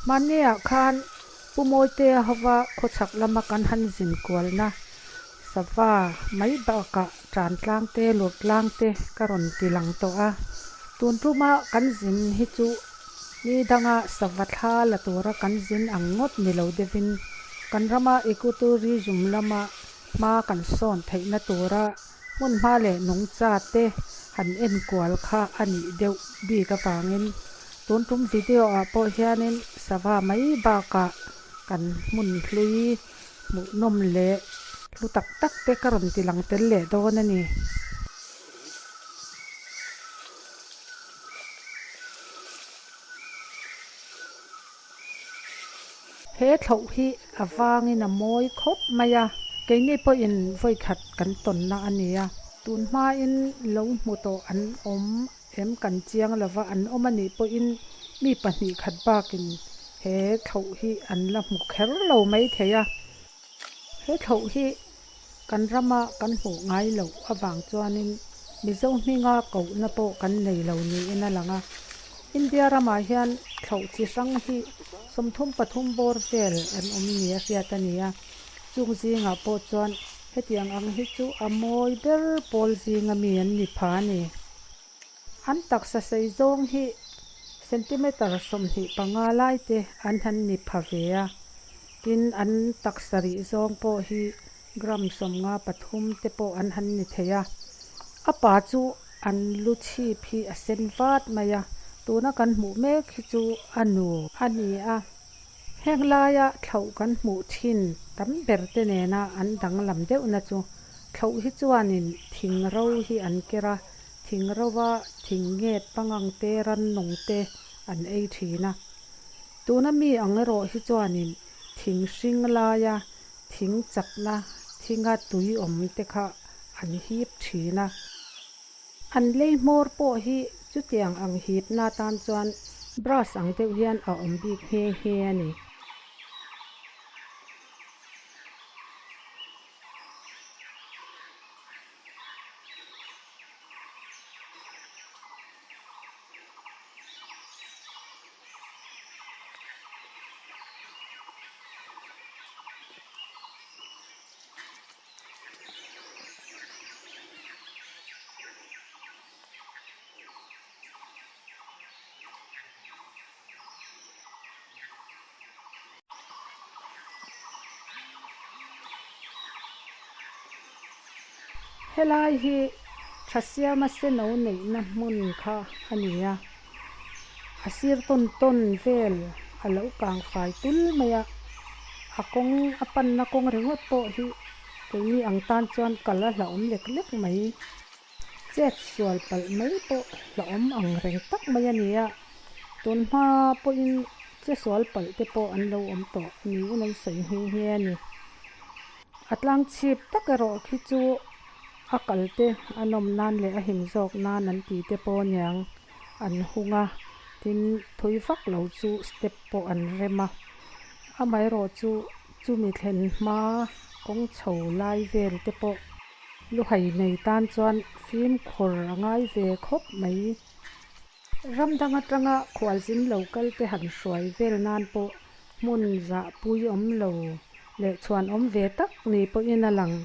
Hmanniah khan Pu Mawitea hova khawchhak lama kan han zin kualna sava mai bakah tan tlang te lur tlang te ka rawn ti lang tawh a. Tun tuma kan zin hi chu ni danga sava thla la tura kan zin ang ngawt ni lo deuhin kan rama ecotourism lama hma kan sawn theihna tura hmun hma leh nungcha te han enkual kha a nih deuh bik avangin tun tum video ah pawh hianin sava mai bakah kan hmun hlui hmuhnawm leh hlu tak tak te ka rawn ti lang tel leh dawn a ni. He thlauh hi a vangin a mawi khawp mai a, keini pawhin vawikhat kan tawnna a ni a. Tun hmain lo hmu tawh an awm em kan chiang lova, an awm a nih pawhin mi pahnih khat bakin he thlauh hi an la hmu kher lo mai thei a. He thlauh hi kan rama kan hmuh ngai loh avang chuanin Mizo hminga kohna pawh kan nei lo niin a lang a. India ramah hian thlauh chi hrang hi 33 bawr vel an awm nia hriat a ni a. Chung zingah pawh chuan hetiang ang hi chu a mawi ber pawl zinga mi an ni pha a ni. An taksa sei zawng hi centimeter 25 lai te an han ni pha ve a. Tin, an taksa rih zawng pawh hi gram 53 te pawh an han ni thei a. A pa chu an lu chhip hi a sen vat mai a, tuna kan hmuh mek hi chu a nu a ni a. Heng laia thlauh kan hmuh thin tam ber te nena an danglam deuhna chu thlauh hi chuanin thing ro hi an ker a, thing rova thing nget pangang te rannung te an ei thin a. Tuna mi ang erawh hi chuanin thing hring laia thing chakna thinga tui awm te kha an hip thin a. An lei hmawr pawh hi chutiang ang hipna tan chuan brush ang deuh hian a awm bik nghe nghe a ni. Helai hi Thasiama seno neihna hmun kha a ni a, a sir tawn tawn vel a lo kang fai tul mai a, a kawng a panna kawng ringawt pawh hi keini ang tan chuan kal a hlauhawm lek lek mai. Chet sual palh mai pawh hlauhawm ang reng tak mai a ni a, tun hma pawhin che sual palh te pawh an lo awm tawh niin an sawi nghe nghe a ni. A tlang chhip tak erawh khi chu a kal te a nawm nan leh a him zawk nan an ti te pawh aniang an hung a, tin thui vak lo chu step pawh an rem a, amaherawh chu chumi thlen hma kawng chho lai vel te pawh Luhai nei tan chuan fimkhur a ngai ve khawp mai. Ram dang atanga khualzin lo kal te han hruai vel nan pawh hmun zahpui awm lo leh chhuan awm ve tak ni pawhin a lang.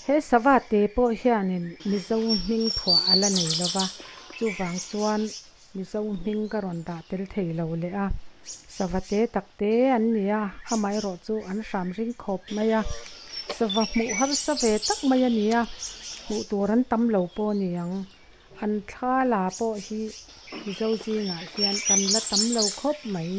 He sava te pawh hianin Mizo hming phuah a la nei lo va, chuvang chuan Mizo hming ka rawn dah tel thei lo leh a. Sava te tak te an ni a, amaherawh chu an hram ring khawp mai a. Sava hmuh harsa ve tak mai a ni a, hmuh tur an tam lo pawh a ni ang. An thla la pawh hi Mizo zingah hian kan la tam lo khawp mai.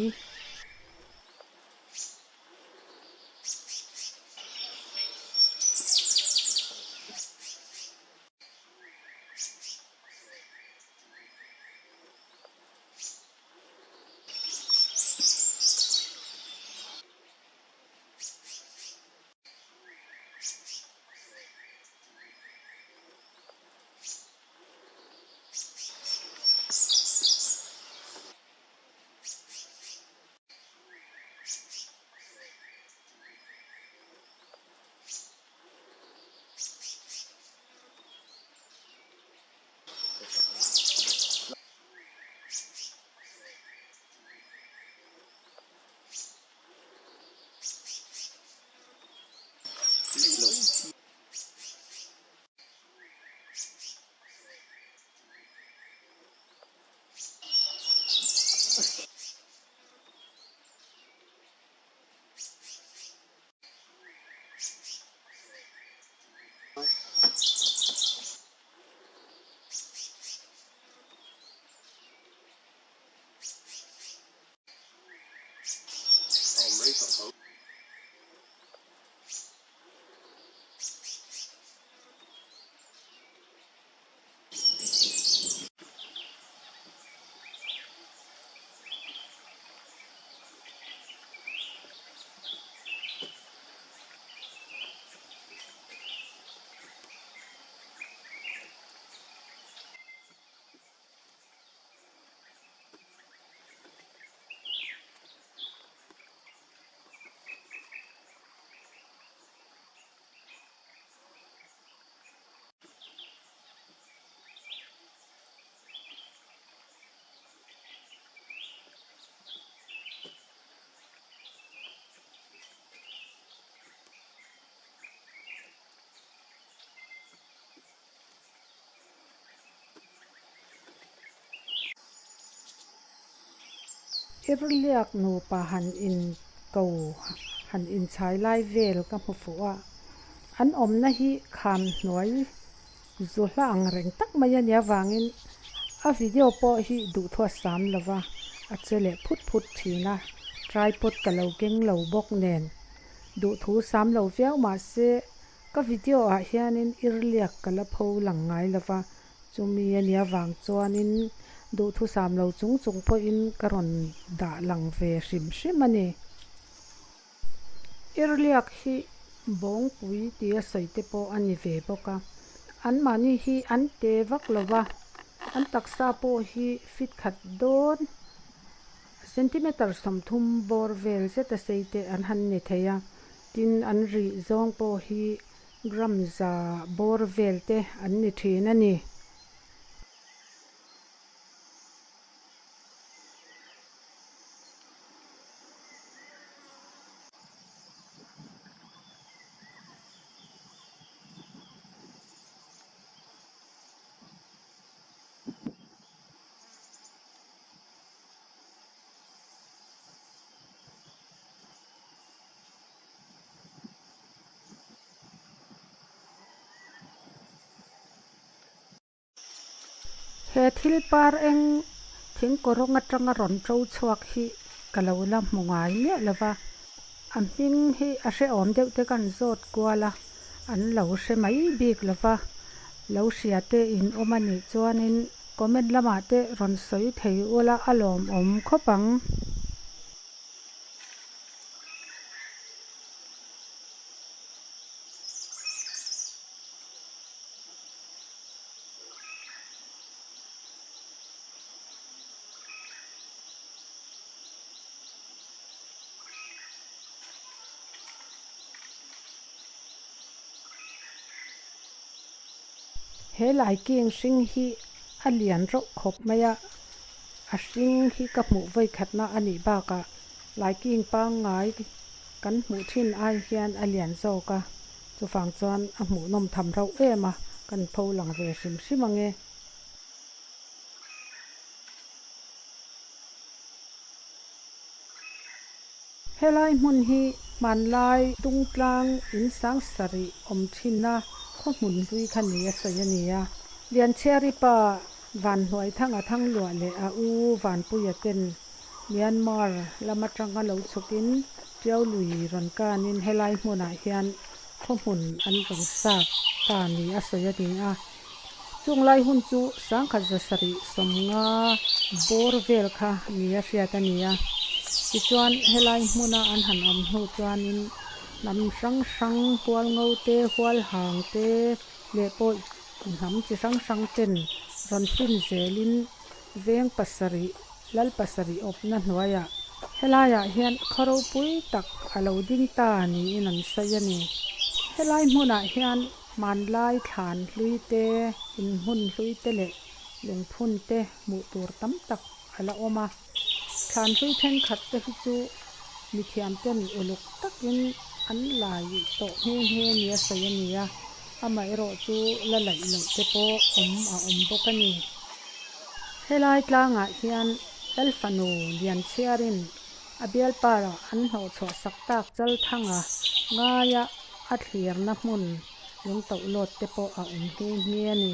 Irliak nupa han in ko han inchhai lai vel ka hmu fuh a, an awmna hi kham hnuai zu hla ang reng tak mai a nih avangin a video pawh hi duhthu a sam lo va, a che leh phut phut thin a, tripod ka lo keng lo bawk nen duhthu sam lo viau mahse ka video ah hianin irliak ka la pho lang ngai lo va, Chumi a nih avang chuanin duhthusam lo chung chung pawhin ka rawn dah lang ve hrim hrim a ni. Irliak hi Bawngpui tia sawi te pawh a ni ve bawk a, anmahni hi an te vak lo va, an taksa pawh hi fit khat dawn centimeter 30 bawr vel zeta sei te an han ni thei a, tin an rih zawng pawh hi Gram za bawr vel te an ni thin a ni. He thil par eng thingkawrawng atanga rawn to chhuak hi ka lo la hmu ngai miah lo va, a hming hi a hrehawm deuh te kan zawt kual a, an lo hre mai bik lo va, lo hria te in awm a nih chuanin comment lamah te rawn sawi thei ula a lawmawm khawp ang. He lai king hring hi a lian reuh khawp mai a, a hring hi ka hmuh vawi khatna a nih bakah Laiking pangngai kan hmuh thin ai hian a lian zawk a. Chuvang chuan a hmuhnawm tham rauh em a, kan pho lang ve hrim hrim ang e. Helai hmun hi hmanlai Dungtlang in sangsarih awm thinna khaw hmun hlui kha ni a sawi a ni a. Lianchhiari pa Vanhnuaithanga Thangluah leh a u Vanpuia ten Myanmar lam atanga lo chhukin Tiau lui rawn kanin helai hmunah hian khaw hmun an rawn sak ta ni a sawi a ni a. Chung lai hun chu 1775 bawr vel kha ni a hriat a ni a. Tichuan helai hmuna an han awm hnu chuanin hnam hrang hrang hualngo te, hualhang te leh pawh hnam chi hrang hrang ten rawn fin zelin veng pasarih, lal pasarih awpna hnuaiah helaiah hian khaw ropui tak a lo ding ta niin an sawi a ni. Helai hmunah hian Hmanlai thlan hlui te, inhmun hlui te leh lungphun te hmuh tur tam tak a la awm a. Thlan hlui thenkhat te hi chu mithiam ten uluk takin an lai tawh nghe nghe nia sawi a ni a, amaherawh chu la laih loh te pawh awm a awm bawk a ni. Helai tlangah hian Lalfanu Lianchhiarin A bialpara an hnawhchhuah sak tak Chalthanga ngaia a thlirna hmun lungtoh lawt te pawh a awm nghe nghe a ni.